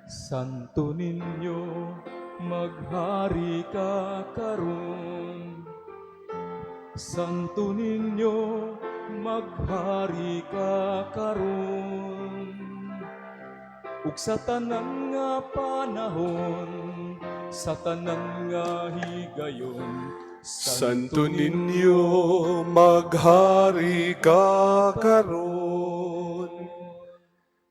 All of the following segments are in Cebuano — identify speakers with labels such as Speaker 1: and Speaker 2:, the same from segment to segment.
Speaker 1: Santo Niño, maghari ka karon. Santo Niño, maghari ka karon. Ug sa tanan nga panahon, sa tanan nga higayon.
Speaker 2: Santo Niño, maghari ka karon.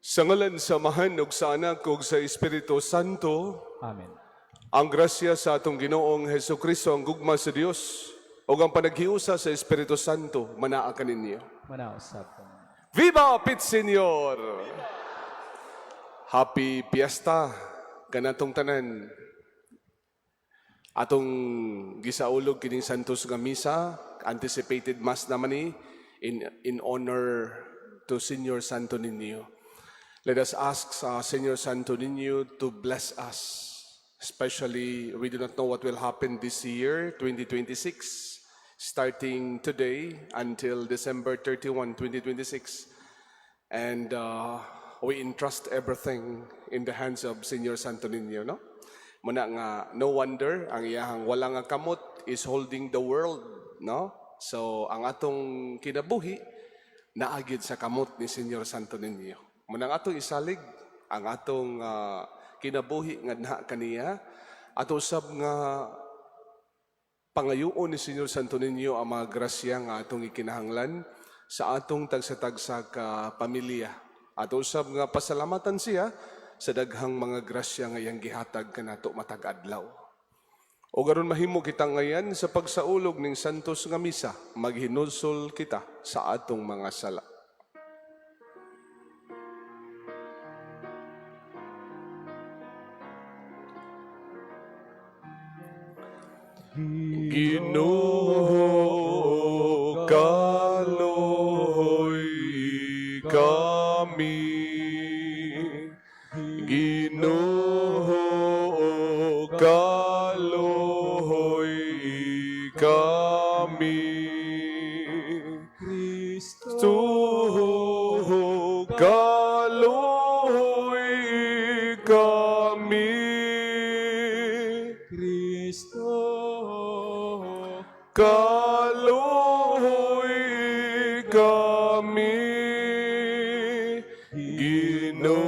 Speaker 2: Sa ngalan sa Amahan ug sa Anak ug sa Espiritu Santo.
Speaker 1: Amen.
Speaker 2: Ang grasya sa atong Ginoong Hesus Kristo, ang gugma sa Dios ug ang panaghiusa sa Espiritu Santo manaa kaninyo.
Speaker 1: Manausab ka.
Speaker 2: Viva Pit Señor! Happy Fiesta kanatong tanan. Atong gisaulog kining Santos nga Misa, anticipated Mass naman ni in honor to Señor Santo Niño. Let us ask sa Señor Santo Niño to bless us. Especially, we do not know what will happen this year, 2026, starting today until December 31, 2026. And we entrust everything in the hands of Señor Santo Niño, no? Muna nga, no wonder, ang iyahang wala nga kamot is holding the world, no? So, ang atong kinabuhi, naa gyud sa kamot ni Señor Santo Niño. Muna nga atong isalig, ang atong kinabuhi nga naa kaniya, ato usab nga pangayoon ni Señor Santo Niño ang mga grasya nga atong ikinahanglan sa atong tagsa-tagsa ka pamilya. Ato usab nga pasalamatan siya sa daghang mga grasya nga iyang gihatag kanato matag adlaw. O garon mahimo kita ngayan sa pagsaulog ning Santos nga Misa, maghinulsol kita sa atong mga sala. Ginoo, kaloy kami. Ginoo, kaloy kami.
Speaker 1: Kristo,
Speaker 2: kaloy kami.
Speaker 1: Kristo,
Speaker 2: kaloy kami. Ginoo,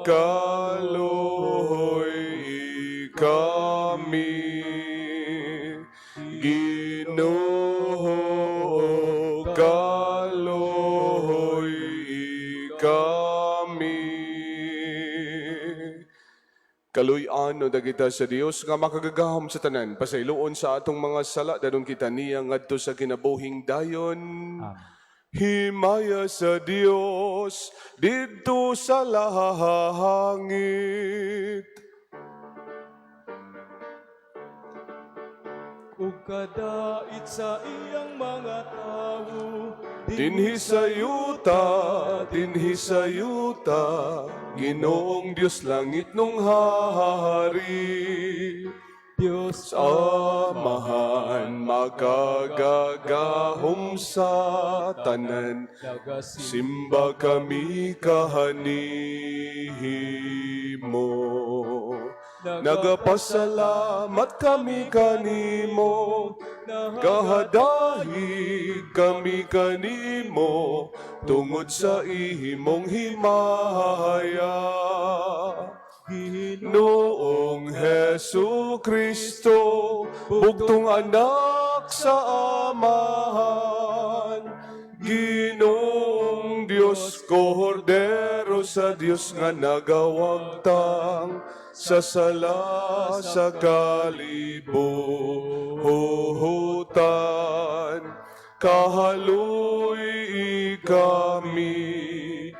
Speaker 2: kaloy kami. Ginoo, kaloy kami. Kaluy-an unta kita sa Dios nga makagagahom sa tanan. Pasayloon sa atong mga sala, dadon kita niya ngadto sa kinabuhing dayon.
Speaker 1: Amen.
Speaker 2: Himaya sa Dios didto sa langit.
Speaker 1: Ug kadait sa iyang mga tawo.
Speaker 2: Dinhi sa yuta, Ginoong Dios langit nung hari.
Speaker 1: Dios
Speaker 2: Sa Amahan makagagahom sa tanan, simba kami kahanimo. Nagapasalamat kami kanimo, gahadahig kami kanimo, tungod sa imong himaya. Noong Hesu Kristo, bugtong anak sa Amahan, Ginoong Diyos, Kordero sa Diyos nga nagawagtang sa sala sa kalibutan. Kahaloy kami,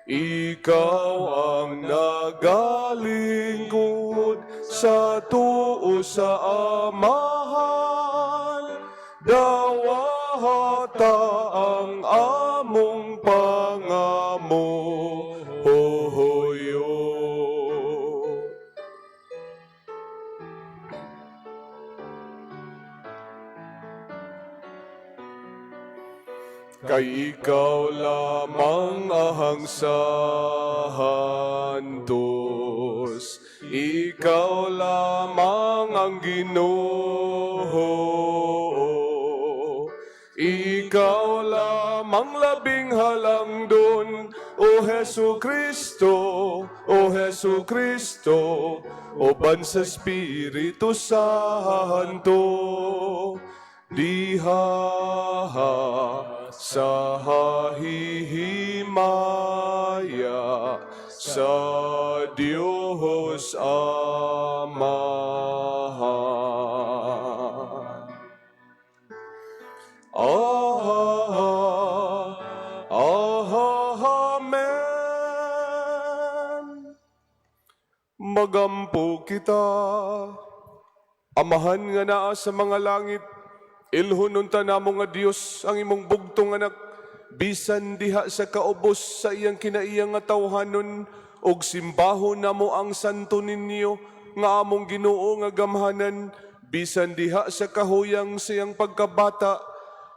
Speaker 2: ikaw ang nagalingkod sa tuo sa Amahan. Dawata ang among pangamuyo. Kay ikaw lamang ang santos, ikaw lamang ang Ginoo, ikaw lamang labing halangdon, O Hesu Kristo, O Hesu Kristo, uban sa Espiritu Santo, diha sa hihimaya sa Dios Amahan. Ah, ah, amen. Magampo kita. Amahan nga naa sa mga langit, ilhon unta namo nga Dios ang imong bugtong anak, bisan diha sa kaubos sa iyang kinaiya nga tawhanon, ug simbahon namo ang Santo Niño nga among Ginoo nga gamhanan, bisan diha sa kahuyang sa iyang pagkabata,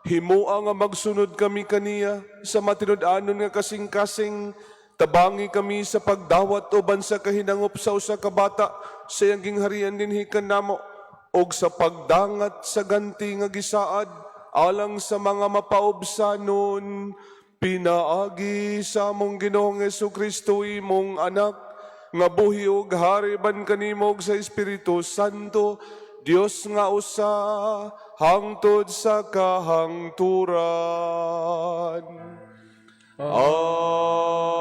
Speaker 2: himoa nga magsunod kami kaniya sa matinud-anon nga kasing-kasing. Tabangi kami sa pagdawat uban sa kahinangop sa usa ka bata sa iyang gingharian dinhi kanamo og sa pagdangat sa ganti nga gisaad alang sa mga mapaubsanon pinaagi sa among Ginoong Kristo, imong anak, nga buhi ug hari ban kanimo ug sa Espiritu Santo, Dios nga usa, hangtod sa kahangturan. Amen.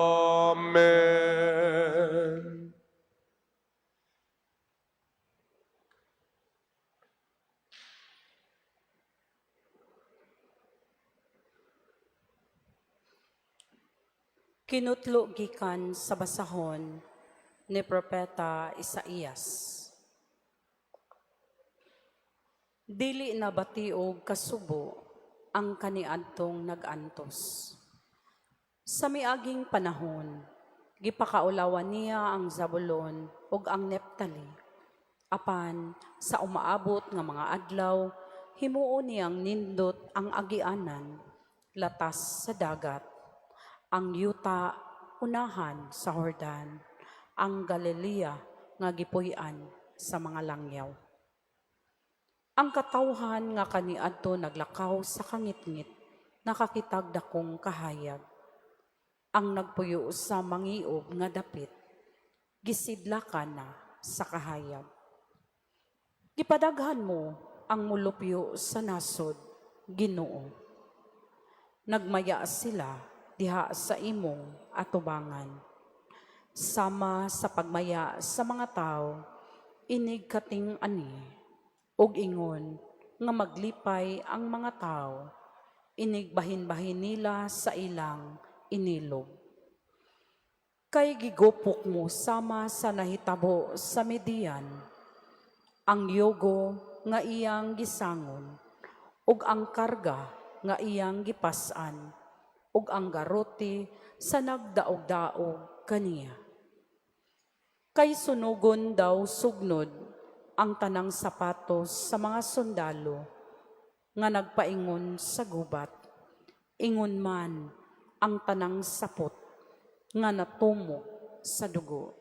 Speaker 3: Kinutlo gikan sa basahon ni Propeta Isaías. Dili na batiog kasubo ang kaniadtong nag-antos. Sa miaging panahon, gipakaulawan niya ang Zabulon ug ang Neptali. Apan sa umaabot nga mga adlaw, himuon niyang nindot ang agianan, latas sa dagat, ang yuta unahan sa Jordan, ang Galilea nga gipuy-an sa mga langyaw. Ang katawhan nga kaniadto naglakaw sa kangitngit, nakakitag dakong kahayag. Ang nagpuyo sa mangiob nga dapit, gisidlakan na sa kahayag. Gipadaghan mo ang mulupyo sa nasod, Ginoo. Nagmaya sila diha sa imong atubangan. Sama sa pagmaya sa mga tao, inig kating-ani, ug ingon nga maglipay ang mga tao, inig bahin-bahin nila sa ilang inilog. Kay gigupok mo sama sa nahitabo sa Midian, ang yugo nga iyang gisangon, ug ang karga nga iyang gipas-an, ug ang garote sa nagdaog-daog kaniya. Kay sunugon daw sugnod ang tanang sapatos sa mga sundalo nga nagpaingon sa gubat. Ingon man ang tanang sapot nga natumok sa dugo.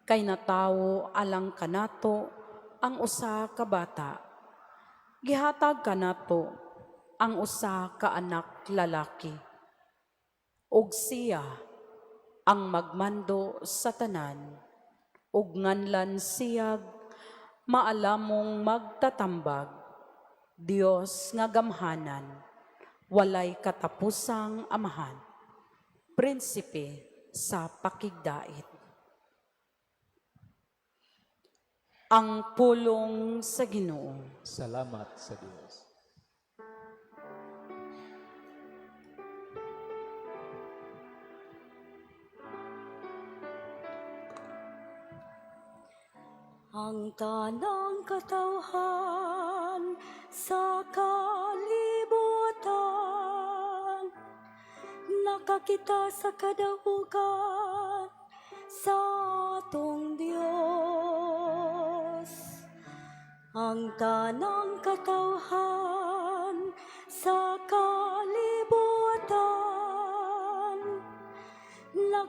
Speaker 3: Kay natawo alang kanato ang usa ka bata. Gihatag kanato ang usa ka anak lalaki. Ug siya ang magmando sa tanan. Ug nganlan siyag maalamong magtatambag, Dios nga gamhanan, walay katapusang amahan, prinsipe sa pakigdait. Ang pulong sa Ginoo.
Speaker 1: Salamat sa Dios.
Speaker 4: Ang tanang katawhan sa kalibutan nakakita sa kadaugan sa atong Dios. Ang tanang katawhan sa kalibutan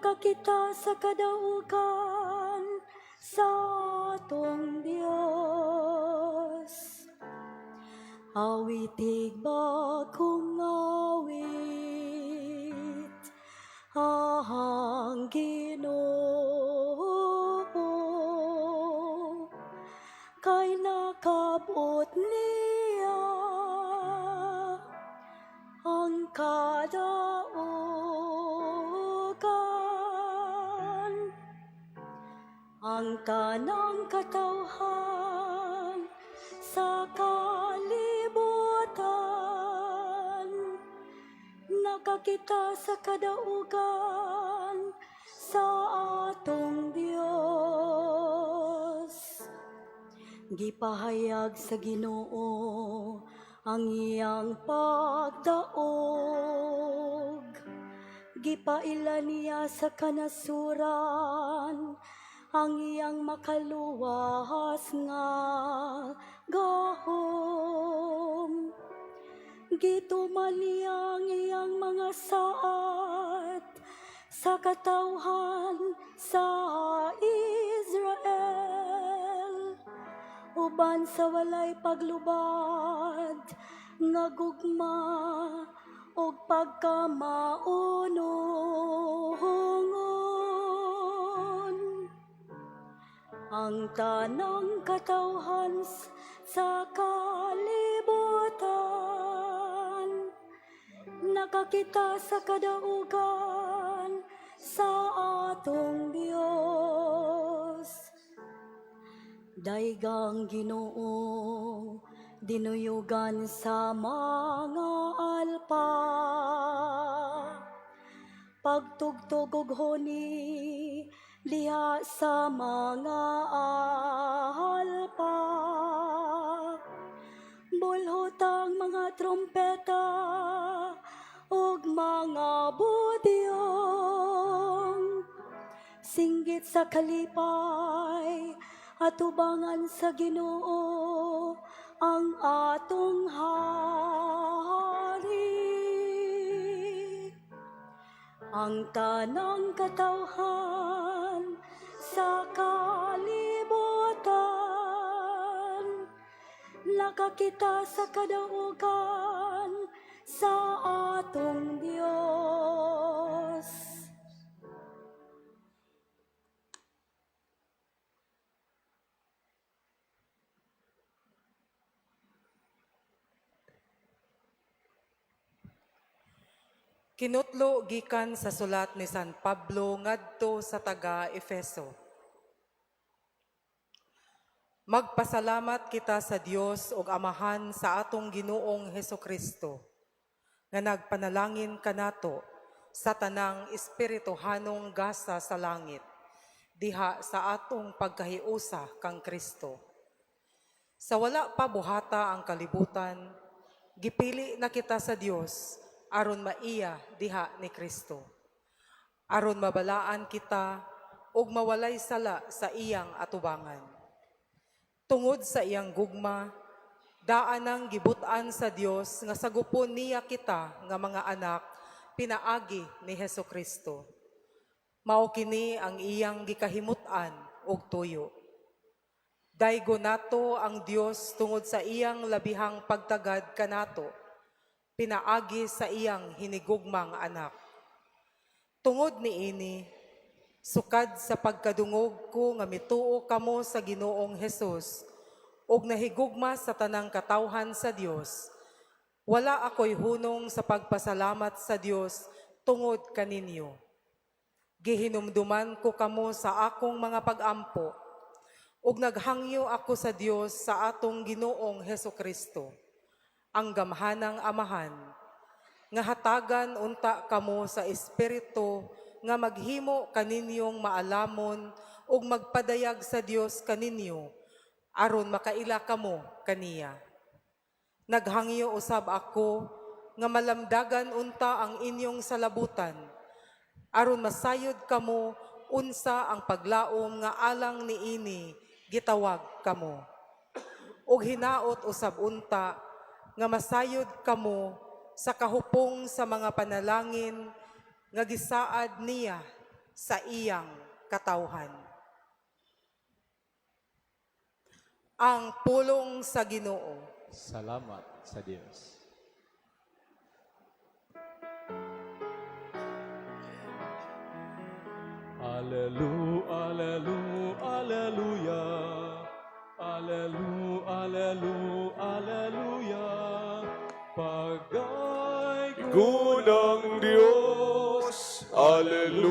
Speaker 4: Nakakita sa kadaugan sa atong Dios. Awitig bagong awit ang Ginoo, kay nakabot niya ang kadaugan, ang tanang katawhan sa kalibutan nakakita sa kadaugan sa atong Dios. Gipahayag sa Ginoo ang iyang pagdaog. Gipaila niya sa kanasuran ang iyang makaluwas nga gahom. Gituman niya ang iyang mga saad sa katawhan sa Israel, uban sa walay paglubad nga gugma ug pagkamaunongon. Ang tanang katawhan sa kalibutan nakakita sa kadaugan sa atong Dios. Daygang Ginoo, dinuyugan sa mga alpa. Pagtugtog og huni liha sa mga alpa. Bulhot ang mga trompeta ug mga budyong. Singgit sa kalipay atubangan sa Ginoo ang atong hari. Ang tanang katawhan sa kalibutan nakakita sa kadaugan sa atong Dios.
Speaker 5: Kinutlo gikan sa sulat ni San Pablo ngadto sa taga Efeso. Magpasalamat kita sa Dios ug Amahan sa atong Ginoong Hesukristo nga nagpanalangin kanato sa tanang espirituhanong gasa sa langit diha sa atong pagkahiusa kang Kristo. Sa wala pa buhata ang kalibutan, gipili na kita sa Dios aron maiya diha ni Kristo. Aron mabalaan kita ug mawalay sala sa iyang atubangan. Tungod sa iyang gugma, daan ang gibut-an sa Dios nga sagupon niya kita nga mga anak pinaagi ni Hesus Kristo. Mao kini ang iyang gikahimut-an ug tuyo. Daygo nato ang Dios tungod sa iyang labihang pagtagad kanato, pinaagi sa iyang hinigugmang anak. Tungod niini, sukad sa pagkadungog ko nga mituo kamo sa Ginoong Hesus ug nahigugma sa tanang katawhan sa Dios, wala ako'y hunong sa pagpasalamat sa Dios tungod kaninyo. Gihinumduman ko kamo sa akong mga pag-ampo ug naghangyo ako sa Dios sa atong Ginoong Hesukristo, ang gamhanang Amahan, nga hatagan unta kamo sa Espiritu nga maghimo kaninyong maalamon ug magpadayag sa Dios kaninyo aron makaila kamo kaniya. Naghangyo usab ako nga malamdagan unta ang inyong salabutan aron masayod kamo unsa ang paglaom nga alang niini gitawag kamo. Ug hinaot usab unta nga masayod kamo sa kahupong sa mga panalangin nga gisaad niya sa iyang katawhan. Ang pulong sa Ginoo.
Speaker 1: Salamat sa Dios. Alleluia, alleluia, alleluia. Alleluia, alleluia, alleluia. Pagay
Speaker 2: Gunang Diyos, Alleluia.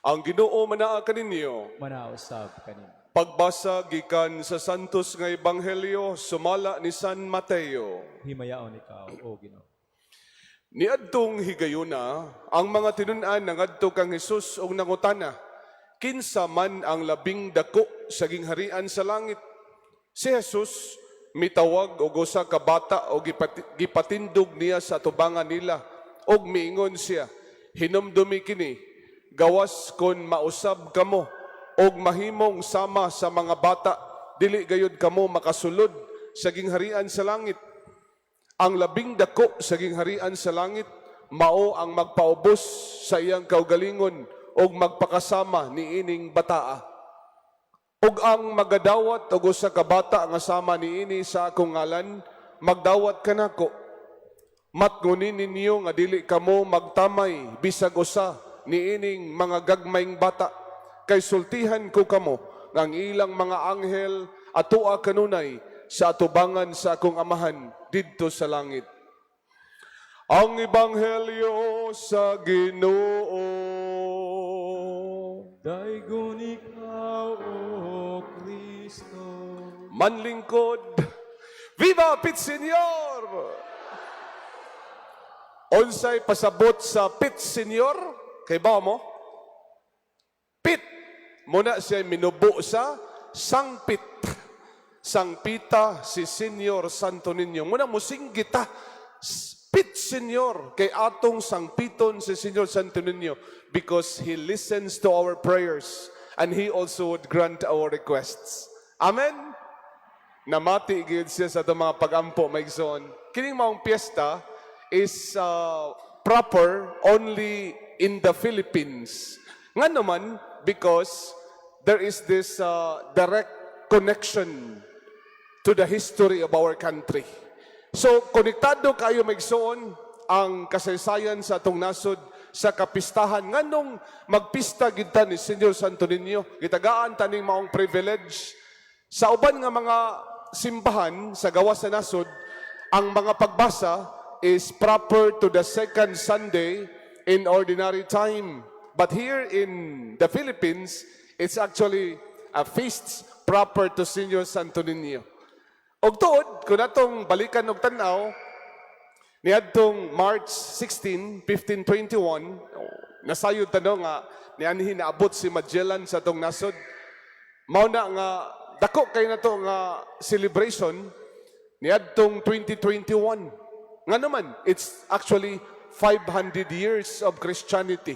Speaker 2: Ang Ginoo manaa kaninyo.
Speaker 1: Manausab kanin.
Speaker 2: Pagbasa gikan sa Santos nga Ebanghelyo sumala ni San Mateo.
Speaker 1: Himayaon ikaw, O Ginoo.
Speaker 2: Niadtong higayuna, ang mga tinun-an nangadto kang Hesus og nangutana, kinsa man ang labing dako sa gingharian sa langit? Si Jesus mitawag og usa ka bata og gipatindog niya sa tubangan nila og miingon siya, "Hinumdumi kini, gawas kon mausab kamo og mahimong sama sa mga bata, dili gayud kamo makasulod sa gingharian sa langit. Ang labing dako sa gingharian sa langit mao ang magpaubos sa iyang kaugalingon og magpakasama niining bataa. Ug ang magadawat og usa ka bata nga sama niini sa akong ngalan, magdawat kanako. Matnguni ninyo nga dili kamo magtamay bisag usa niining mga gagmayng bata, kay sultihan ko kamo nga ang ilang mga anghel atoa kanunay sa atubangan sa akong Amahan didto sa langit." Ang Ebanghelyo sa Ginoo.
Speaker 1: Daygon ikaw, O Kristo.
Speaker 2: Manlingkod. Viva Pit Señor! Unsay pasabot sa Pit Señor? Kay ba mo? Pit. Muna siya minubo sa sangpit. Sangpita si Senyor Santo Niño. Muna musinggit ta. Pit Señor. Kay atong sangpiton si Senyor Santo Niño because He listens to our prayers and He also would grant our requests. Amen? Namati gyud siya sa atong mga pagampo, maigsoon. Kining maong piyesta is proper only in the Philippines. Nga naman, because there is this direct connection to the history of our country. So, konektado kayo, maigsoon, ang kasaysayan sa atong nasod sa kapistahan. Nganong magpista gid ta ni Senyor Santo Niño, gitagaan taning maong privilege. Sa uban nga mga simbahan sa gawas sa nasod, ang mga pagbasa is proper to the second Sunday in ordinary time. But here in the Philippines, it's actually a feast proper to Senyor Santo Niño. Og tuod, kung atong balikan og tan-aw, niadtong March 16, 1521, nasayod tano nga nianhi naabot si Magellan sa atong nasod. Mao na nga dako kay nato nga celebration niadtong 2021. Nga naman, it's actually 500 years of Christianity.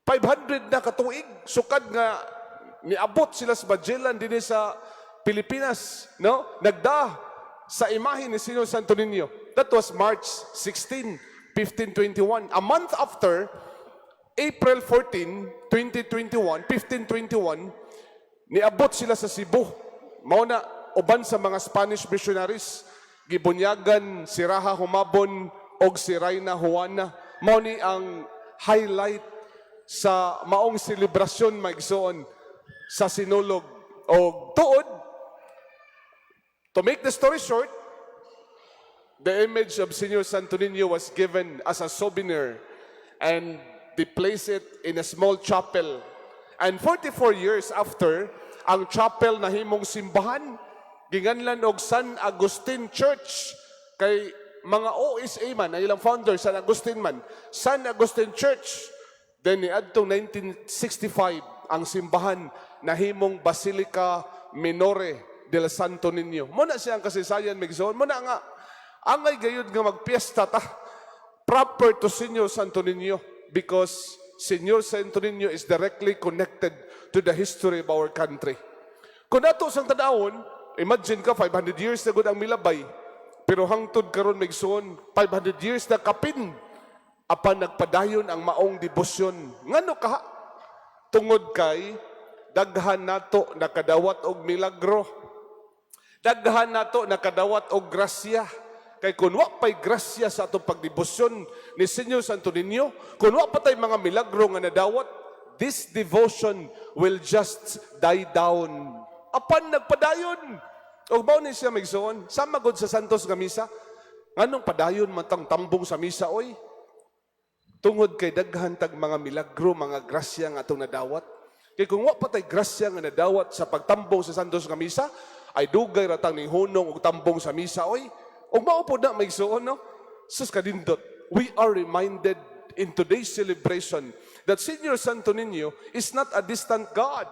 Speaker 2: 500 na katuig sukad nga niabot sila sa Magellan dinhi sa Pilipinas, no? Nagda sa imahe ni Senyor Santo Niño. That was March 16, 1521. A month after, April 14, 2021, 1521, niabot sila sa Cebu. Mao na uban sa mga Spanish missionaries, gibunyagan si Raha Humabon og si Reyna Juana. Mao ni ang highlight sa maong selebrasyon, maigsoon, sa Sinulog. Og tuod, to make the story short, the image of Senyor Santo Niño was given as a souvenir and they placed it in a small chapel. And 44 years after, ang chapel nahimong simbahan, ginganlan og San Agustin Church, kay mga OSA man, ang ilang founder, San Agustin man, San Agustin Church. Then niadtong 1965, ang simbahan nahimong Basilica Minore del Santo Niño. Muna siya ang kasaysayan, maigsoon. Muna nga, angay gayud nga magpiesta ta proper to Senyor Santo Niño because Senyor Santo Niño is directly connected to the history of our country. Kung nato sang tanawon, imagine ka, 500 years na gud ang milabay. Pero hangtod karon, mga igsoon, 500 years na kapin apan nagpadayon ang maong debosyon. Ngano kaha? Tungod kay daghan nato nakadawat og milagro. Daghan nato nakadawat og grasya. Kay kung wa pay grasya sa atong pagdebosyon ni Senyor Santo Niño, kung wa pa tay mga milagro nga nadawat, this devotion will just die down. Apan nagpadayon. Og mao ni siya, mga igsoon, sama gud sa Santos nga misa. Nganong padayon man tang tambong sa misa oy? Tungod kay daghan tag mga milagro, mga grasya nga atong nadawat. Kay kung wa pa tay grasya nga nadawat sa pagtambong sa Santos nga misa, ay dugay ra tang hunong og tambong sa misa oy. Ug mao pod na, mga igsoon, no? Sus kadindot. We are reminded in today's celebration that Senior Santo Niño is not a distant God.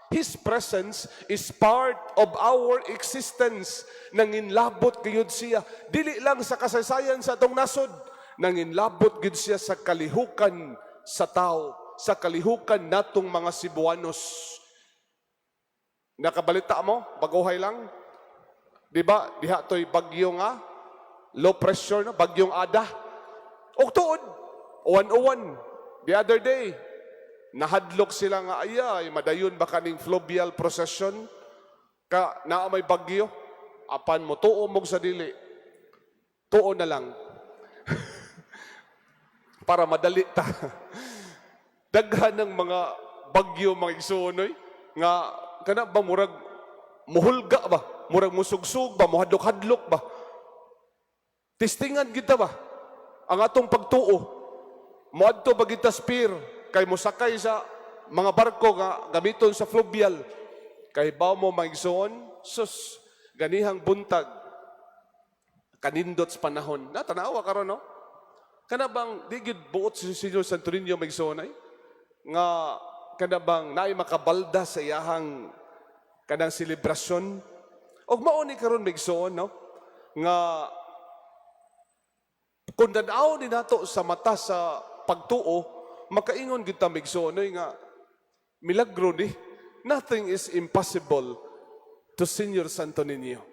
Speaker 2: His presence is part of our existence. Nanginlabot gayud siya. Dili lang sa kasaysayan sa atong nasod. Nanginlabot gyud siya sa kalihukan sa tao, sa kalihukan natong mga Cebuanos. Nakabalita mo, baguhay lang. Di ba? Diha to'y bagyo nga, low pressure, no? Bagyong Ada. Og tuod, uwan-uwan. The other day, nahadlok sila nga, ayay, madayon ba kaning fluvial procession? Ka, naa may bagyo, apan mo tuo mog sa dili. Tuo na lang. Para madali ta. Daghan ng mga bagyo, mga igsuon oy, nga kana ba murag muhulga ba, murag musugsug ba, muhadlok-hadlok ba? Testingan kita ba ang atong pagtuo? Moadto ba kita sa pier kay mosakay sa mga barko nga gamiton sa fluvial? Kay baw mo, mga igsoon, sus, ganihang buntag, kanindot sa panahon. Na tanawa karon, no? Kana bang di gid buot si Senyor Santo Niño, mga igsoon ay? Nga kana bang naay makabalda sa iyahang kanang selebrasyon. Og mao ni karon, mga igsoon, no? Nga kung tan-aw ni nato sa mata sa pagtuo, makaingon kita, mga igsoon, nga milagro ni. Nothing is impossible to Senior Santo Niño.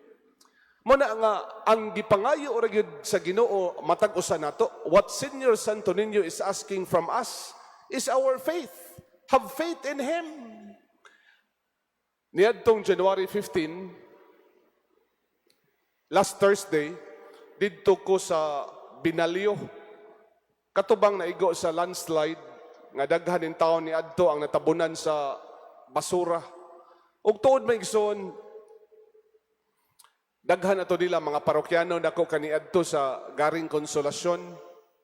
Speaker 2: Mao na nga ang gipangayo ra gyud sa Ginoo matag usa nato, what Senior Santo Niño is asking from us is our faith. Have faith in him. Niadtong January 15, last Thursday, didto ko sa Binalio. Katubang naigo sa landslide nga daghan ning taon ni adto ang natabunan sa basura. Ug tuod, mga igsoon, daghan ato nila mga parokyano nako kaniadto sa Garing Konsolasyon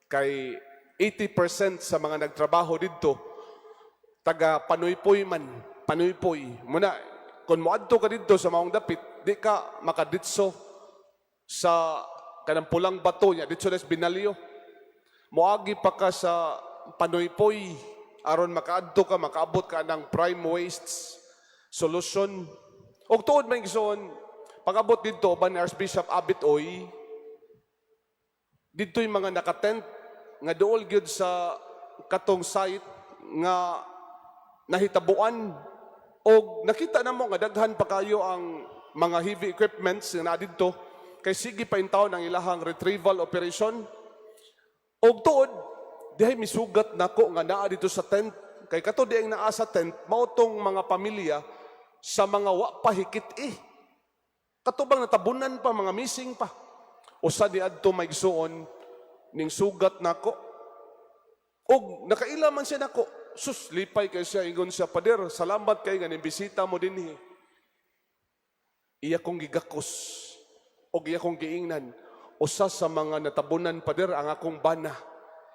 Speaker 2: kay 80% sa mga nagtrabaho didto taga Panuypoy man, Panuypoy. Muna, kung moadto ka didto sa maong dapit, di ka makaditso sa kanang pulang bato niya, didto na sa Binalio. Moagi pa ka sa Panuypoy aron makaadto ka, makaabot ka ng prime wastes solution. Og tuod, mga igsoon, pag-abot didto uban ni Archbishop Abit Oy, didto yung mga nakatent nga duol gyud sa katong site nga nahitabuan og nakita namo nga daghan pa kayo ang mga heavy equipments nga naa didto kay sige pa intawon ang ilahang retrieval operation. Og tuod dihay misugat nako nga naa dito sa tent kay kato di ang naa sa tent mao tong mga pamilya sa mga wa pa hikit-i. Kato bang natabunan pa, mga missing pa. Usa ni adto, mga igsuon, ning sugat nako. Og nakaila man siya nako. Sus, lipay kay siya, ingon siya, "Pader, salamat kay nga bisita mo dinhi." Iya kong gigakos og iya kong giingnan, "Usa sa mga natabunan, pader, ang akong bana.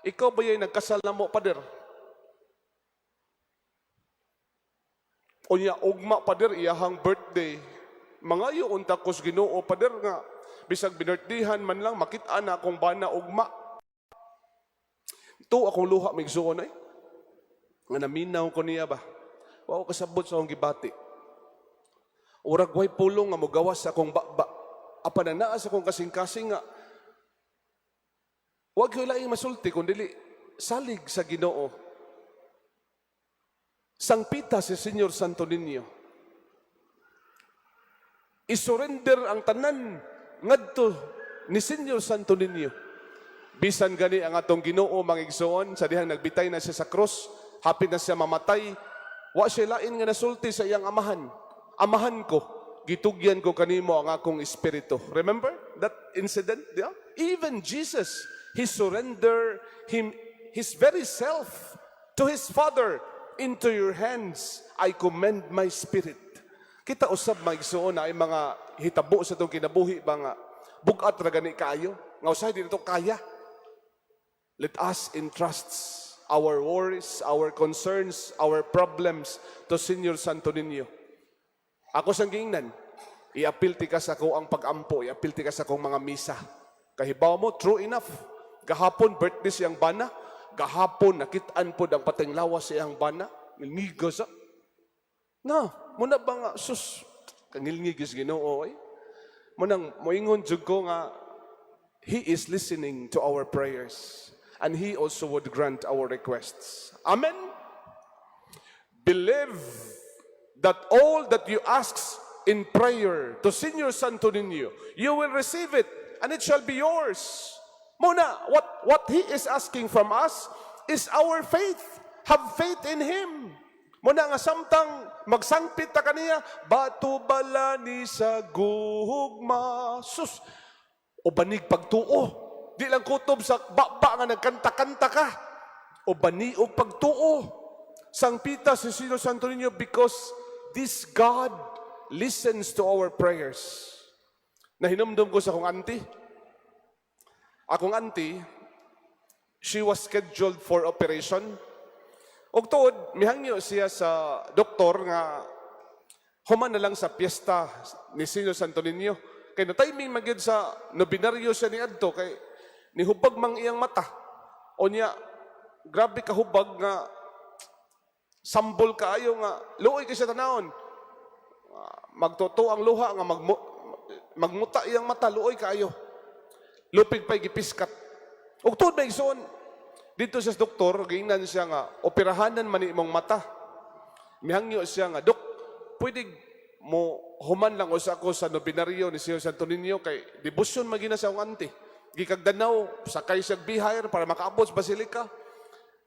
Speaker 2: Ikaw ba yay nagkasal na mo, pader? Unya ugma, pader, iyahang birthday. Mangayo unta ko sa Ginoo, pader, nga bisag binirthday-han man lang makita na akong bana ugma." To akong luha, mga igsuon ay. Nga naminaw ko niya ba. Wa ko kasabot sa akong gibati. Urag way pulong nga mogawas sa akong baba. Apan na naa sa akong kasing-kasing nga wag ko laing masulti kung dili salig sa Ginoo. Sangpita si Senyor Santo Niño. I-surrender ang tanan ngadto ni Senyor Santo Niño. Bisan gani ang atong Ginoo, mga igsoon, sa dihang nagbitay na siya sa krus, hapit na siya mamatay, wa siya lain nga nasulti sa iyang amahan. "Amahan ko, gitugyan ko kanimo ang akong espiritu." Remember that incident? Yeah? Even Jesus, he surrendered him his very self to his Father. "Into your hands I commend my spirit." Kita usab, mga igsoon, na ay mga hitabo sa atong kinabuhi ba nga bugat ra gani kaayo nga usahay di nato kaya. Let us entrust our worries, our concerns, our problems to Senior Santo Niño. Ako sang giingnan, iapil ti ka sa akoang pag-ampo, iapil ti ka sa akong mga misa. Kahibaw mo, true enough. Gahapon, birthday siyang bana. Gahapon, nakitaan pod ang pateng lawas siyang bana. Ngilngiga sa. Na, muna ba nga, sus, kangilngig is Ginoo, eh. Munang, moingon jud ko nga, He is listening to our prayers and He also would grant our requests. Amen? Believe that all that you ask in prayer to Senior Santo Niño, you will receive it and it shall be yours. Muna, what He is asking from us is our faith. Have faith in Him. Muna nga samtang magsangpit ta kaniya, "Bato bala ni sa gugma." Sus, o banig pagtuo. Di lang kutob sa baba nga nagkanta-kanta ka. O bani og pagtuo. Sangpita si Sino Santo Niño because this God listens to our prayers. Nahinumdum ko sa akong auntie. Akong auntie, she was scheduled for operation. Og tuod, mihangyo siya sa doktor nga human na lang sa piyesta ni Sino Santo Niño. Kay na timing man gyud sa nobinaryo siya ni adto kay nihubag mang iyang mata. O niya, grabe ka hubag nga sambol kaayo nga luoy kay siya tanawon. Magtotoo ang luha nga magmuta iyang mata, luoy kaayo. Lupig pa'y gipiskat. Ug tuod ba, igsoon, dito siya sa doktor, giingnan siya nga, "Operahanan man ni imong mata." Mihangyo siya nga, "Dok, pwede mo human lang usa ako sa nobinaryo ni Senyor Santo Niño kay debosyon magina sa akong auntie. Gikag Danao, sakay siya bihayar para makaabot sa basilika.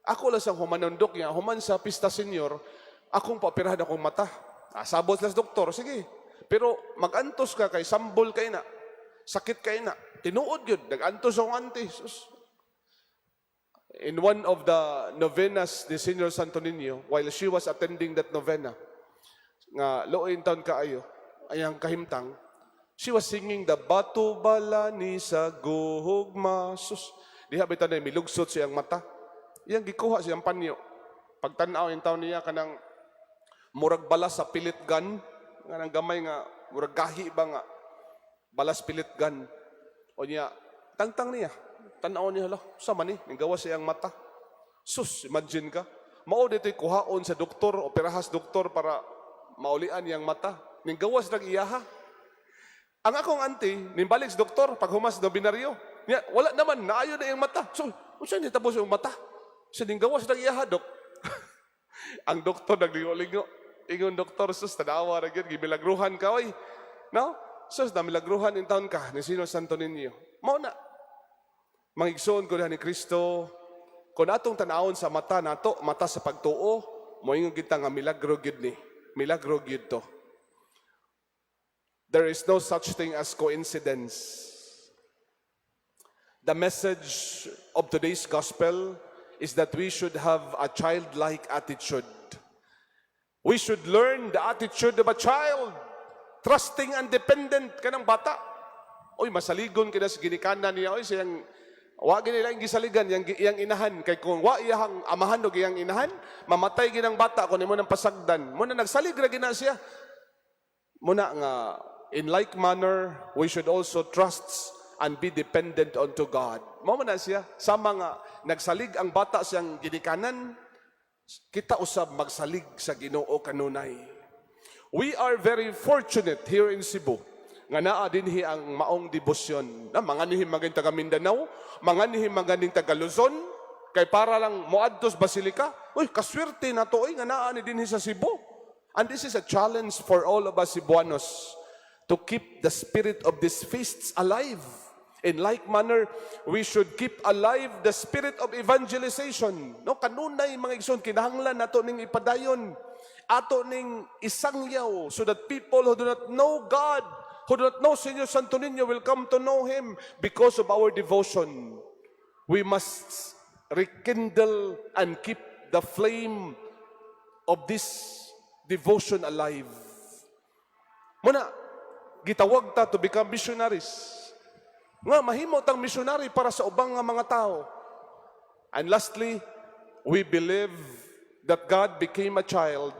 Speaker 2: Ako lang sang humanon, dok, nga human sa pista senior, akong paoperahan akong mata." Ah, sabot lang sa doktor, "Sige. Pero magantos ka kay sambol kay na. Sakit kay na." Tinuod yun, nag-antos akong auntie. Sus. In one of the novenas ni Senyor Santo Niño, while she was attending that novena, nga luoy taon kaayo, ayang kahimtang, she was singing the "Bato Bala ni sa Gugma." Sus, diha bitaw na milugsot siyang mata. Iyang gikuha siyang panyo. Pagtanaw yung taon niya kanang murag balas sa pellet gun, nga nang gamay nga murag gahi ba nga balas pellet gun. O niya, tangtang niya. Tanaw niya, hala, sa man ni, gawa siyang mata. Sus, imagine ka. Mao dito'y kuhaon sa doktor, operahas doktor para maulian niyang mata. Ning gawas nag iyaha. Ang akong auntie, nimbalik sa doktor, pag humas na binaryo. Niya, wala naman, naayo na iyang mata. So, unsa ni tapos yung mata? Sa ning gawas nag iyaha, dok. Ang doktor naglingo-lingo. Ingon doktor, "Sus, tanawa ra gyud, gimilagruhan ka, oy." No? Sus, namilagruhan in taon ka ni Sino Santo Niño. Mao na. Mga igsoon ko ni Kristo, kung atong tanawon sa mata nato, mata sa pagtuo, moingon kita nga milagro gyud ni. Milagro gyud to. There is no such thing as coincidence. The message of today's gospel is that we should have a childlike attitude. We should learn the attitude of a child, trusting and dependent kanang bata. Oy, masaligon kita sa ginikanan niya. Oy, siyang wa gini lang gisaligan yang iyang inahan kay kung wa iyang amahan og iyang inahan, mamatay ginang bata kung imo nang pasagdan. Muna nagsalig ra gina siya. Muna nga in like manner we should also trust and be dependent unto God. Mao man na siya sama nga nagsalig ang bata siyang ginikanan, kita usab magsalig sa Ginoo kanunay. We are very fortunate here in Cebu nga naa dinhi ang maong debosyon. Na mga nihi maging taga Mindanao, mga nihi maganing taga Luzon, kay para lang moadto sa basilika. Uy, kaswerte na to oy nga naa ni dinhi sa Cebu. And this is a challenge for all of us Cebuanos to keep the spirit of these feasts alive. In like manner, we should keep alive the spirit of evangelization. No, kanunay, mga igsoon, kinahanglan nato ning ipadayon. Ato ning isangyaw so that people who do not know God, who do not know Señor Santo Niño, will come to know Him because of our devotion. We must rekindle and keep the flame of this devotion alive. Muna, gitawag ta to become missionaries. Nga, mahimo tang missionary para sa ubang nga mga tao. And lastly, we believe that God became a child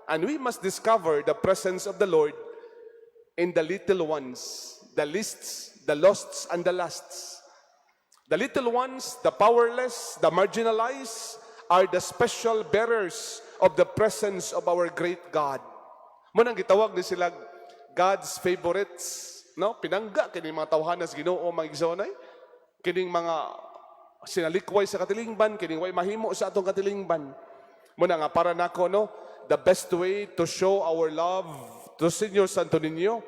Speaker 2: and we must discover the presence of the Lord in the little ones, the leasts, the losts, and the lasts. The little ones, the powerless, the marginalized, are the special bearers of the presence of our great God. Mao nang gitawag ni sila God's favorites. No? Pinangga kini mga tawhana sa Ginoo, mga igsoon. Kining mga sinalikway sa katilingban, kining way mahimo sa atong katilingban. Mao na nga para nako, no, the best way to show our love to Señor Santo Niño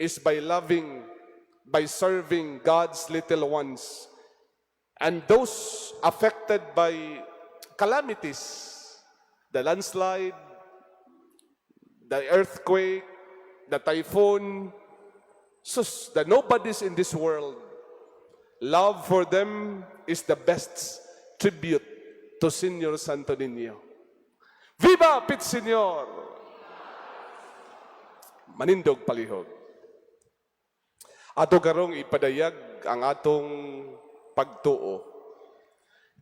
Speaker 2: is by loving, by serving God's little ones and those affected by calamities, the landslide, the earthquake, the typhoon, sus, the nobodies in this world. Love for them is the best tribute to Señor Santo Niño. Viva Pit Señor! Manindog palihog. Ato karong ipadayag ang atong pagtuo.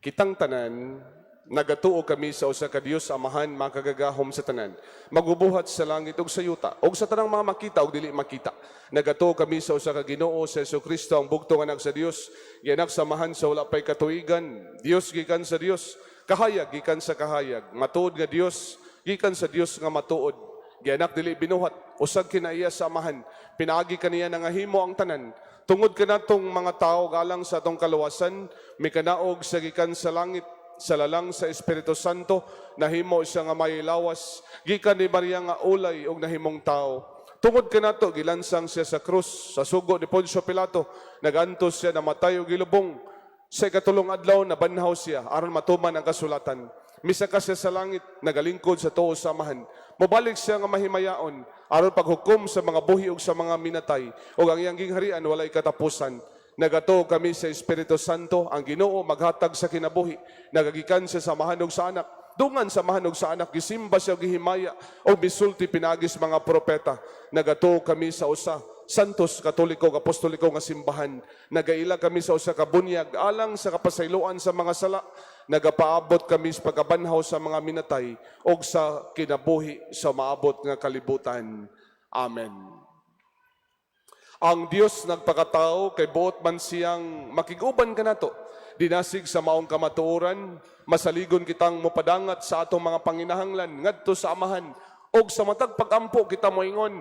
Speaker 2: Kitang tanan, nagatuo kami sa usa ka Dios Amahan makagagahom sa tanan, magubuhat sa langit ug sa yuta, ug sa tanang mga makita ug dili makita. Nagatuo kami sa usa ka Ginoo, sa Kristo, ang bugtong Anak sa Dios, gianak sa Amahan sa wala pay katuigan, Dios gikan sa Dios, kahayag gikan sa kahayag, matuod nga Dios gikan sa Dios nga matuod, gianak, dili binuhat, usag kinaiya sa Amahan. Pinaagi kaniya nangahimo ang tanan. Tungod kanatong mga tao, alang sa atong kaluwasan, mikanaog sa gikan sa langit. Sa lalang sa Espiritu Santo, nahimo siya nga may lawas gikan ni Maria nga ulay ug nahimong tao. Tungod kanato, gilansang siya sa krus sa sugo ni Poncio Pilato. Nagantos siya, namatay ug gilubong. Sa ikatulong adlaw, nabanhaw siya aron matuman ang kasulatan. Misaka siya sa langit, nagalingkod sa tuo sa Amahan. Mobalik siya nga mahimayaon aron paghukom sa mga buhi ug sa mga minatay, ug ang iyang gingharian walay katapusan. Nagatuo kami sa Espiritu Santo, ang Ginoo maghatag sa kinabuhi. Nagagikan siya sa Amahan ug sa Anak. Dungan sa Amahan ug sa Anak, gisimba siya ug gihimaya ug misulti pinaagi sa mga propeta. Nagatuo kami sa usa Santos, Katoliko, ug Apostoliko nga simbahan. Nagaila kami sa usa ka bunyag alang sa kapasayloan sa mga sala. Nagapaabot kami sa pagkabanhaw sa mga minatay ug sa kinabuhi sa maabot nga kalibutan. Amen. Ang Dios nagpakatao kay buot man siyang makig-uban kanato. Dinasig sa maong kamatuoran, masaligon kitang mopadangat sa atong mga panginahanglan ngadto sa Amahan og sa matag pagampo kita moingon,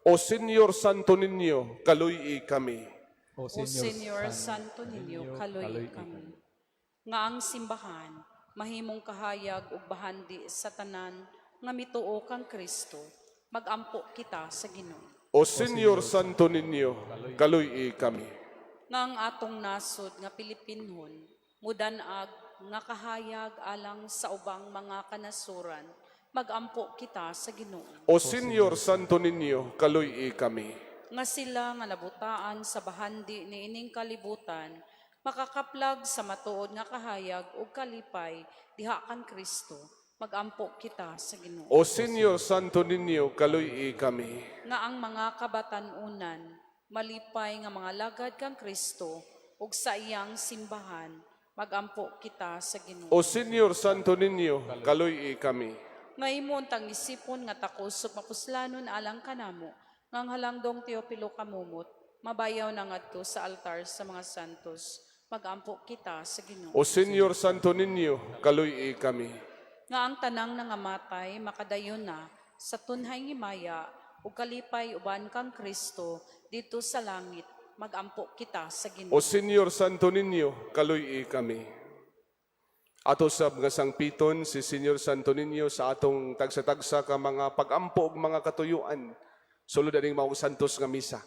Speaker 2: "O Señor Santo Niño, kaluy-i kami."
Speaker 1: O
Speaker 3: O Señor Santo Niño, kaluy kami. Nga ang simbahan mahimong kahayag ug bahandi sa tanan nga mituo kang Kristo, magampo kita sa Ginoo.
Speaker 2: O Señor Santo Niño, kaluy-i kami.
Speaker 3: Nga ang atong nasod nga Pilipinhon mudan-ag nga kahayag alang sa ubang mga kanasuran, magampo kita sa Ginoo.
Speaker 2: O Señor Santo Niño, kaluy-i kami.
Speaker 3: Nga sila nga nabutaan sa bahandi ni ining kalibutan makakaplag sa matuod nga kahayag ug kalipay diha kan Kristo, magampo kita sa Ginoo.
Speaker 2: O Señor Santo Niño, kaluy-i kami.
Speaker 3: Nga ang mga kabatan-unan malipay nga mga lagad kang Kristo ug sa iyang simbahan, magampo kita sa Ginoo.
Speaker 2: O Señor Santo Niño, kaluy-i kami.
Speaker 3: Nga imo untang isipon nga takos ug mapuslanon alang kanamo nga ang halangdong Teopilo Camomot mabayaw na ngadto sa altar sa mga santos, magampo kita sa Ginoo.
Speaker 2: O Señor Santo Niño, kaluy-i kami.
Speaker 3: Nga ang tanang nangamatay makadayon na sa tunhay himaya ug kalipay uban kang Kristo didto sa langit, magampo kita sa Ginoo.
Speaker 2: O Señor Santo Niño, kaluy-i kami. Ato sab nga sangpiton si Señor Santo Niño sa atong tagsa-tagsa ka mga pagampo ug mga katuyuan. Sulod aning maong santos nga misa.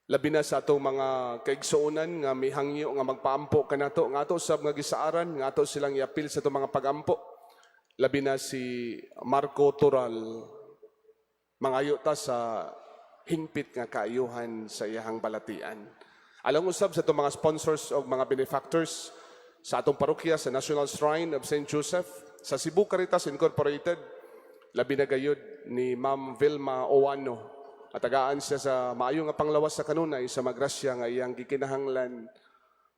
Speaker 2: Labi na sa atong mga kaigsuonan nga mihangyo nga magpaampo kanato, nga ato sab nga gisaaran, nga ato silang iapil sa atong mga pagampo. Labi na si Marco Toral, mangayo ta sa hingpit nga kaayuhan sa iyahang balatian. Alang usab sa atong mga sponsors o mga benefactors sa atong parokya sa National Shrine of St. Joseph, sa Cebu Caritas Incorporated, labi na gayud ni Ma'am Vilma Oano, at tagaan siya sa maayo nga panglawas sa kanunay sa magrasya nga iyang gikinahanglan,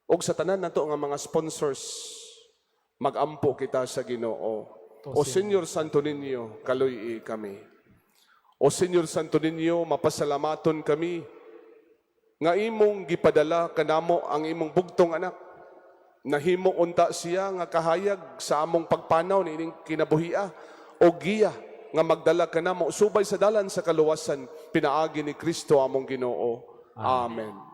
Speaker 2: ug sa tanan nato nga mga sponsors. Magampo kita sa Ginoo. O Señor Santo Niño, kaluy-i kami. O Señor Santo Niño, mapasalamaton kami nga imong gipadala kanamo ang imong bugtong anak. Nahimo unta siya nga kahayag sa among pagpanaw niining kinabuhia o giya nga magdala kanamo subay sa dalan sa kaluwasan pinaagi ni Kristo among Ginoo. Amen.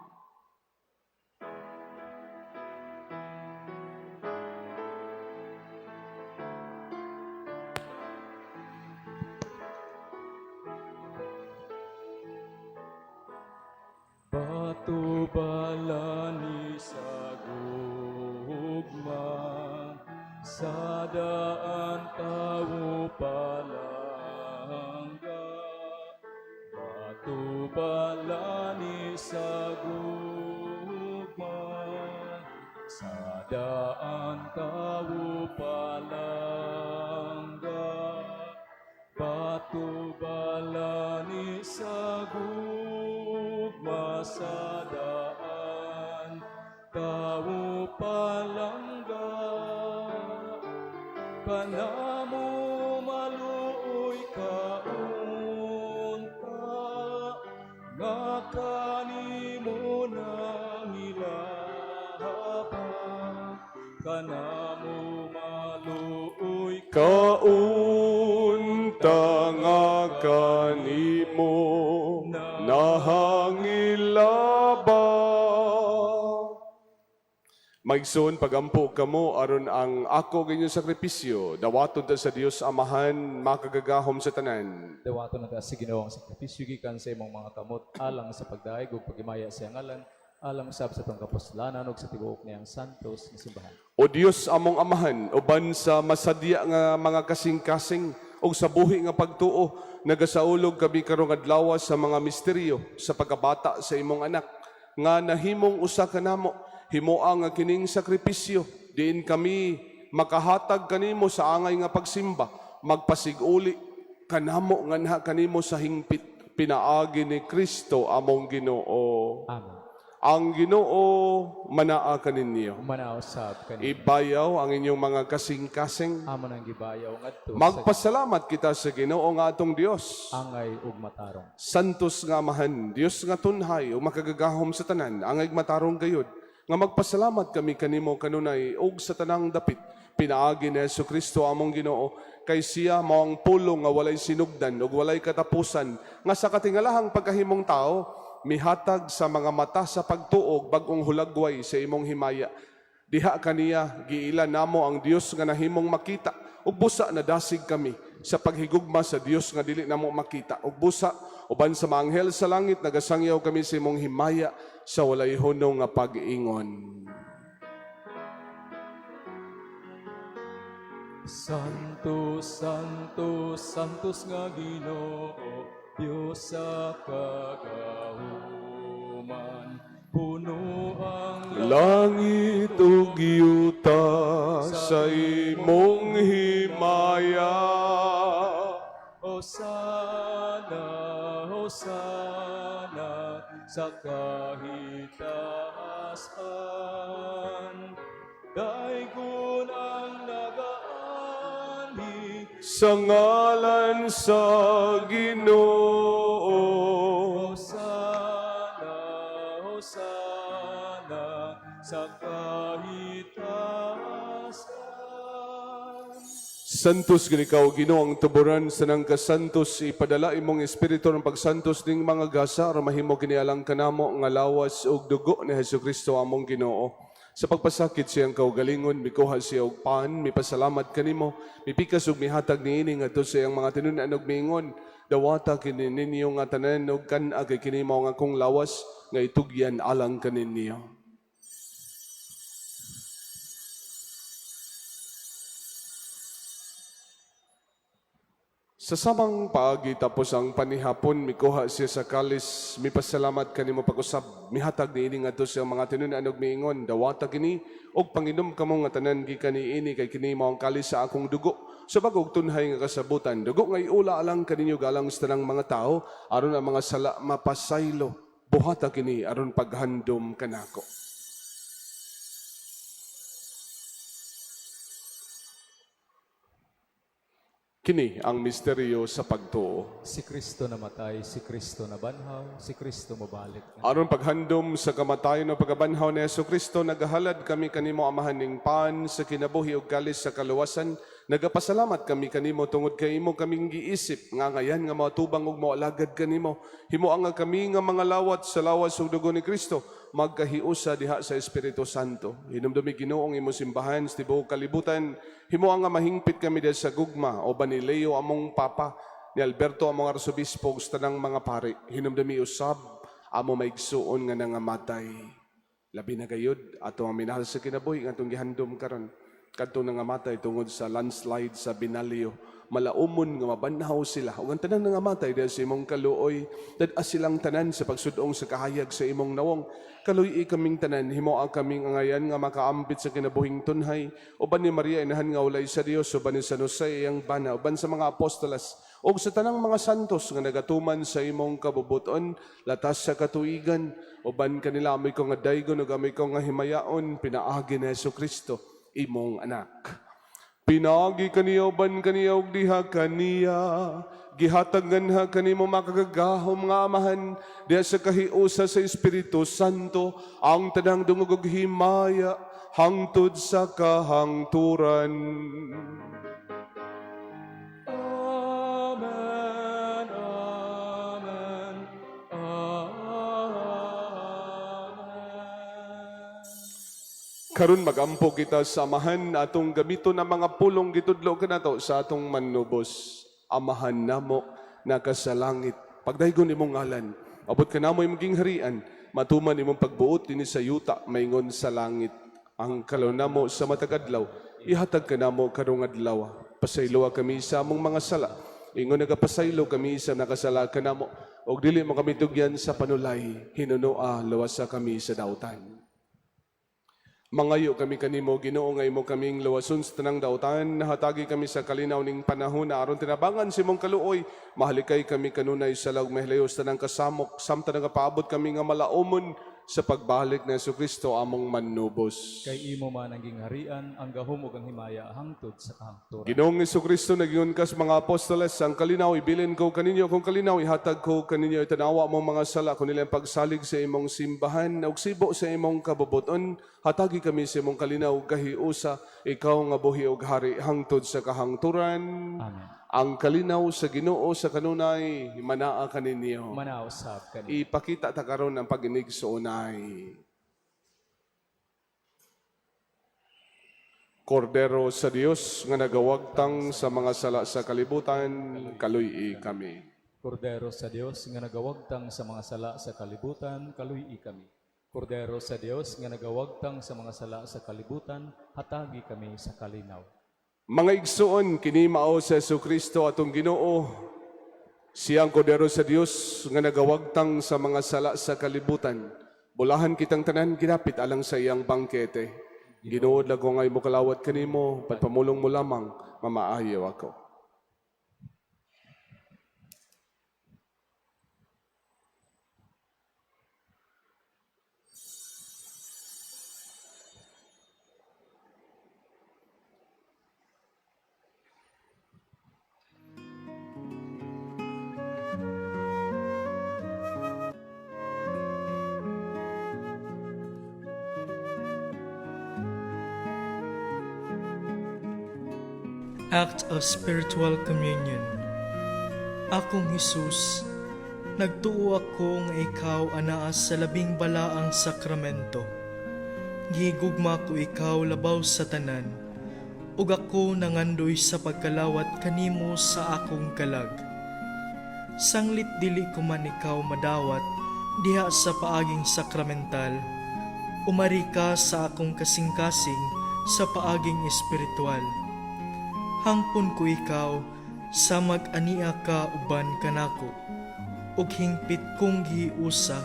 Speaker 1: Batubalani sa gugma, sa daan tawo palangga. Batubalani sa gugma, sa daan tawo palangga. Batubalani sa gugma, sa daan tawo palangga. Kanamo maluoy kaunta nga kanimo nangilaba. Kanamo maluoy
Speaker 2: Kaunta nga kanimo nahangilaba. Maigsoon, pagampo kamo aron ang ako ug inyong sakripisyo dawaton ta sa Dios Amahan makagagahom sa tanan.
Speaker 1: Dawaton na ta sa Ginoo ang sakripisyo gikan sa imong mga kamot alang sa pagdayeg ug paghimaya sa iyang ngalan, alang usab sa atong kapuslanan ug sa tibuok niyang santos nga simbahan.
Speaker 2: O Dios among Amahan, uban sa masadya nga mga kasing-kasing ug sa buhi nga pagtuo, nagasaulog kami karong adlaw sa mga misteryo sa pagkabata sa imong anak nga nahimong usa kanamo. Himoa nga kining sakripisyo diin kami makahatag kanimo sa angay nga pagsimba magpasig-uli kanamo nganha kanimo sa hingpit pinaagi ni Kristo among Ginoo.
Speaker 1: Amen.
Speaker 2: Ang Ginoo manaa kaninyo.
Speaker 1: Manaa usab kanimo.
Speaker 2: Ibayaw ang inyong mga kasing-kasing.
Speaker 1: Amo nang gibayaw ngadto sa
Speaker 2: Magpasalamat kita sa Ginoo nga atong Dios.
Speaker 1: Angay ug matarong.
Speaker 2: Santos nga Amahan, Dios nga tunhay ug makagagahom sa tanan, angay matarong gayud nga magpasalamat kami kanimo kanunay ug sa tanang dapit pinaagi ni Hesus Kristo among Ginoo, kay siya mao ang pulong nga walay sinugdan ug walay katapusan nga sa katingalahang pagkahimong tao mihatag sa mga mata sa pagtuo og bag-ong hulagway sa imong himaya. Diha kaniya giila namo ang Dios nga nahimong makita ug busa nadasig kami sa paghigugma sa Dios nga dili namo makita, ug busa uban sa mga anghel sa langit nagasangyaw kami sa imong himaya sa walay hunong nga pag-ingon.
Speaker 1: Santo, Santo, Santos nga Ginoo, Dios sa kagahuman. Puno ang
Speaker 2: Langit ug yuta sa imong himaya.
Speaker 1: Hosana, Hosana sa kahitaasan. Daygon ang nagaanhi
Speaker 2: sa ngalan sa Ginoo.
Speaker 1: Hosana, Hosana sa kahitaasan.
Speaker 2: Santos gid ikaw, Ginoo, ang tuboran sa nang kasantos. Ipadala imong espiritu ng pagsantos ning mga gasa aron mahimo kini alang kanamo nga lawas ug dugo ni Hesukristo among Ginoo. Sa pagpasakit siyang kaugalingon, mikuha siya og pan, mipasalamat kanimo, mipikas ug mihatag niini ngadto sa iyang mga tinun-an ug miingon, Dawata kini ninyo nga tanan ug kan-a kay kini mao ang akong lawas nga itugyan alang kaninyo. Sa samang paagi tapos ang panihapon, mikuha siya sa kalis, mipasalamat kanimo pag-usab, mihatag niini ngadto sa mga tinun-an ug miingon, dawata kini og panginom kamo nga tanan gikan niini kay kini mao ang kalis sa akong dugo. Sa bag-ong tunhay nga kasabutan, dugo nga iula alang kaninyo galang sa tanang mga tao, aron ang mga sala mapasaylo. Buhata kini aron paghandom kanako. Kini ang misteryo sa pagtuo.
Speaker 1: Si Kristo namatay, si Kristo nabanhaw, si Kristo mobalik.
Speaker 2: Aron paghandom sa kamatayon o pagkabanhaw ni Hesus Kristo, nagahalad kami kanimo Amahan ning pan sa kinabuhi ug kalis sa kaluwasan. Nagapasalamat kami kanimo tungod kay imo kaming giisip nga ngayan nga moatubang ug moalagad kanimo. Himoa nga kami nga mga lawat sa lawas ug dugo ni Kristo magkahiusa diha sa Espiritu Santo. Hinumdumi Ginoo ang imong simbahan sa tibuok kalibutan. Himoa nga mahingpit kami diha sa gugma uban ni Leo among Papa, ni Alberto among Arsobispo ug sa tanang mga pari. Hinumdumi usab amo maigsuon nga nangamatay. Labi na gayud ato ang minahal sa kinabuhi nga atong gihandom karon. Kadtong nangamatay tungod sa landslide sa Binalio. Malaumon nga mabanhaw sila. Ug ang tanan nangamatay dahil sa imong kaluoy, dad-a silang tanan sa pagsudong sa kahayag sa imong nawong. Kaluy-i kaming tanan, himoa kaming angayan nga makaambit sa kinabuhing tunhay. Uban ni Maria inahan nga ulay sa Dios, uban ni San Jose iyang bana, uban sa mga apostolas, ug sa tanang mga santos nga nagatuman sa imong kabubuton, latas sa katuigan, uban kanila amoy ko nga daygon ug amoy ko nga himayaon, pinaagi ni Hesus Kristo, imong anak. Pinaagi kaniya uban kaniya ug diha kaniya, gihatag nganha kanimo makagagahom nga Amahan, diha sa kahiusa sa Espiritu Santo, ang tanang dungog ug himaya hangtod sa kahangturan.
Speaker 1: Amen, Amen, Amen.
Speaker 2: Karon magampo kita sa Amahan atong gamiton ang mga pulong gitudlo kanato sa atong manubos. Amahan namo naka sa langit. Pagdaygon imong ngalan, abot kanamo imong gingharian, matuman imong pagbuot dinhi sa yuta maingon sa langit. Ang kalon namo sa matag adlaw, ihatag kanamo karong adlaw. Pasayloa kami sa among mga sala. Ingon nagapasaylo kami sa nakasala kanamo. Og dili mo kami tugyan sa panulay, hinunoa luwasa kami sa dautan. Mangayo kami kanimo Ginoo nga imo kaming luwason sa tanang dautan, hatagi kami sa kalinaw ning panahon na aron tinabangan sa imong kaluoy, mahalikay kami kanunay sa laog mahilayo sa tanang kasamok samtang nagapaabot kami nga malaumon sa pagbalik ni Kristo among manubos.
Speaker 1: Kay imo man ang gingharian, ang gahom ug ang himaya hangtod sa kahangturan.
Speaker 2: Ginoong Kristo nagingon kas mga apostoles, ang kalinaw ibilin ko kaninyo, kung kalinaw ihatag ko kaninyo, itanawa mo mga sala kun ilang pagsalig sa imong simbahan, ug sibo sa imong kabubuton, hatagi kami sa imong kalinaw kahiusa, ikaw nga buhi ug hari hangtod sa kahangturan.
Speaker 1: Amen.
Speaker 2: Ang kalinaw sa Ginoo sa kanunay manaa kaninyo.
Speaker 1: Manaa usab kaniyo.
Speaker 2: Ipakita ta karon ang pag-inig sa unay. Kordero sa Dios nga nagawagtang sa mga sala sa kalibutan, kaluy-i kami.
Speaker 1: Kordero sa Dios nga nagawagtang sa mga sala sa kalibutan, kaluy-i kami. Kordero sa Dios nga nagawagtang sa mga sala sa kalibutan, hatagi kami sa kalinaw.
Speaker 2: Mga igsuon, kini mao sa Kristo atong Ginoo. Siya ang kordero sa Dios nga nagawagtang sa mga sala sa kalibutan. Bulahan kitang tanan ginapit alang sa iyang bangkete. Ginoo, lago nga imo kalawat kanimo, patpamulong mo lamang, mamaayo ako.
Speaker 6: Act of Spiritual Communion. Akong Hesus, nagtuo ako nga ikaw anaa sa labing balaang sakramento. Gihigugma ko ikaw labaw sa tanan, ug ako nangandoy sa pagkalawat kanimo sa akong kalag. Sanglit dili ko man ikaw madawat diha sa paaging sakramental, umari ka sa akong kasing-kasing sa paaging espiritual. Hangpon ko ikaw sa mag-ania ka uban kanako, ug hingpit kong gihiusa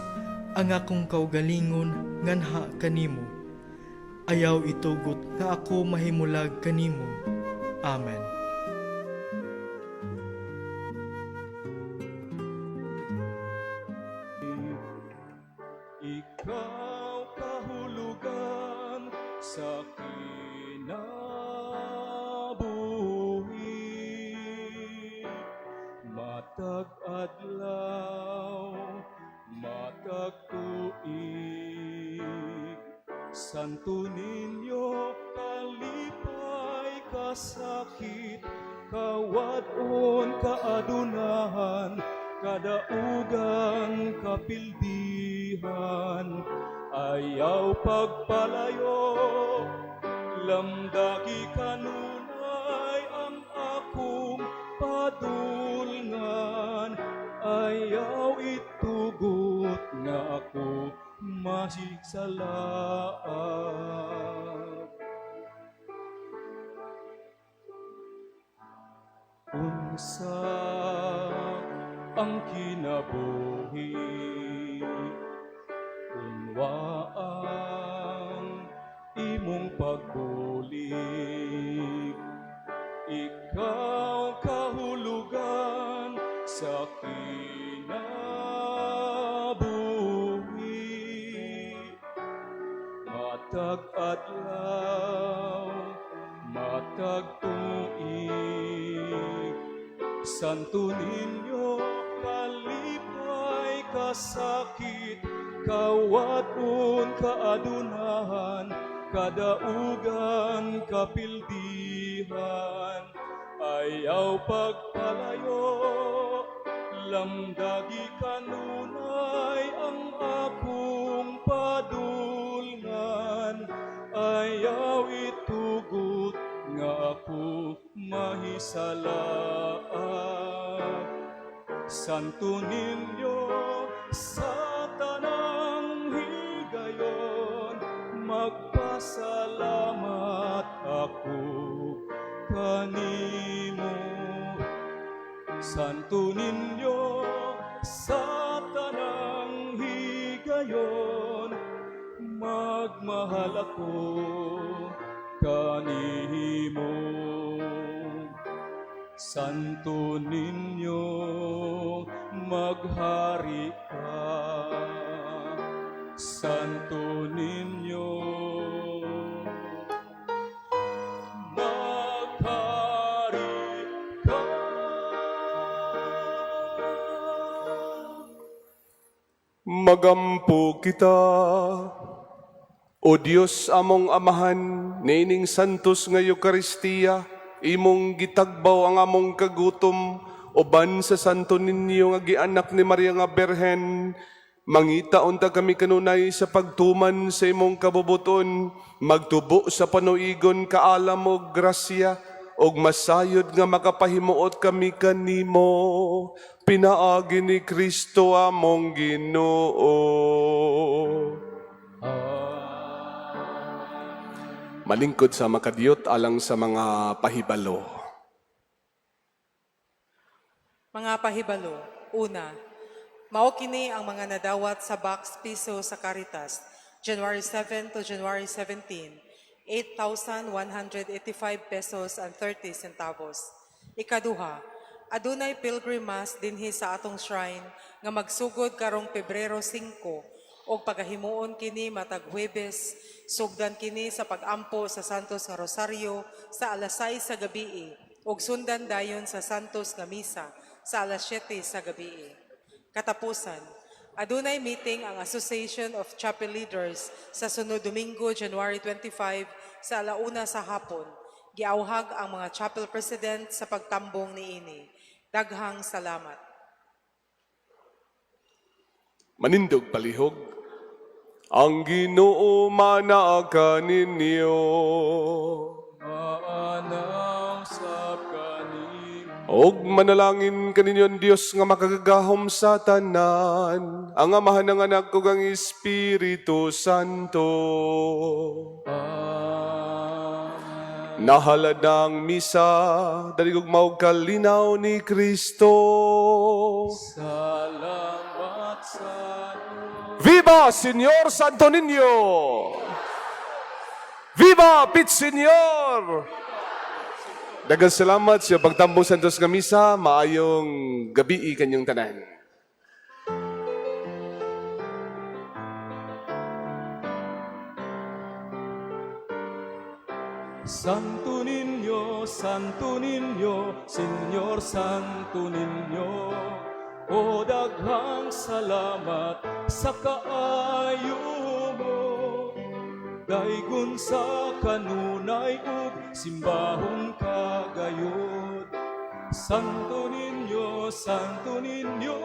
Speaker 6: ang akong kaugalingon nganha kanimo. Ayaw itugot nga ako mahimulag kanimo. Amen.
Speaker 1: Ikaw kahulugan sa kinabuhi. Matag adlaw, matag tuig, Santo Niño, kalipay kasakit, kawadon kaadunahan, kadaugan kapildihan, ayaw pagpalayo, lamdagi kanunay ang akong padulngan, ayaw itugot nga ako masigsalaag. Unsa ang kinabuhi, unwa ang imong pagbulig, ikaw kahulugan sa kinabuhi. Matag adlaw, matag tuig, Santo Niño, kalipay kasakit, kawadon kaadunahan, kadaugan kapildihan, ayaw pagpalayo, lamdagi kanunay ang akong padulngan, ayaw itugot nga ako mahisalaag. Santo Niño, sa tanang higayon, magpasalamat ako kanimo. Santo Niño, sa tanang higayon, magmahal ako kanimo. Santo Niño, maghari ka. Santo Niño, maghari ka.
Speaker 2: Magampo kita. O Dios among Amahan, niining santos nga Eukaristiya, imong gitagbaw ang among kagutom, uban sa santo ninyo nga gianak ni Maria nga Berhen, mangita unta kami kanunay sa pagtuman sa imong kabubuton, magtubo sa panuigon kaalam og grasya, og masayod nga makapahimuot kami kanimo, pinaagi ni Kristo among Ginoo. Malingkod sa makadiyot alang sa mga pahibalo.
Speaker 5: Mga pahibalo, una, mao kini ang mga nadawat sa box piso sa Caritas, January 7 to January 17, 8,185 pesos and 30 centavos. Ikaduha, adunay pilgrim mass dinhi sa atong shrine nga magsugod karong Pebrero 5 og pagahimuon kini matag Huwebes, sugdan kini sa pagampo sa Santos nga Rosario sa alas 6 sa gabii ug sundan dayon sa Santos nga Misa sa alas 7 sa gabii. Katapusan, adunay meeting ang Association of Chapel Leaders sa sunod Domingo, January 25 sa alauna sa hapon. Giawhag ang mga chapel president sa pagtambong niini. Daghang salamat.
Speaker 2: Manindog palihog. Ang Ginoo manaa kaninyo.
Speaker 1: Maanaw sa kanimo.
Speaker 2: Og manalangin kaninyo ang Dios nga makagagahom sa tanan, ang Amahan, ang Anak ug ang Espiritu Santo.
Speaker 1: Amen.
Speaker 2: Nahalad na ang misa, dali gugma ug kalinaw ni Kristo.
Speaker 1: Salamat sa Diyos.
Speaker 2: Viva Señor Santo Niño! Viva Pit Señor! Daghang salamat sa pagtambong Santos nga misa, maayong gabi kanyong tanan.
Speaker 1: Santo Niño, Santo Niño, Señor Santo Niño, o daghang salamat sa kaayo mo. Daygon sa kanunay ug simbahon kagayod. Santo Niño, Santo Niño,